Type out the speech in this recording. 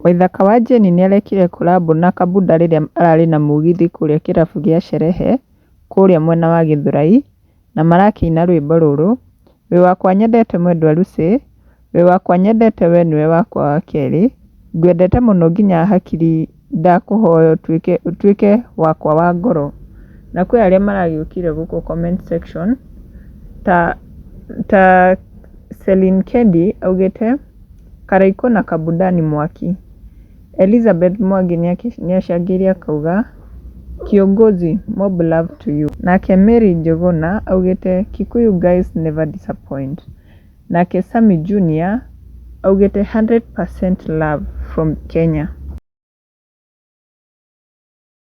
Waithaka wa Jane nĩarekire kolabo na Kabuda rĩrĩa ararĩ na mũgithi kũrĩa kĩrabu gĩa Sherehe kũrĩa mwena wa Gĩthũrai, na marakĩina rwĩmbo rũrũ, wĩ wakwa nyendete mwendwa Lucy, wĩ wakwa nyendete we nĩwe wakwa wa kerĩ, ngwendete mũno nginya hakiri ndakũhoya ũtuĩke ũtuĩke wakwa wa ngoro. Na kwĩ arĩa maragĩũkire gũkũ comment section ta ta Celine Kendi augĩte Karaikũ na Kabuda ni mwaki. Elizabeth Mwangi nĩacangĩire akauga Kiongozi, mob love to you. Nake Mary Njuguna augĩte Kikuyu guys never disappoint. Nake Sammy Junior augĩte 100% love from Kenya.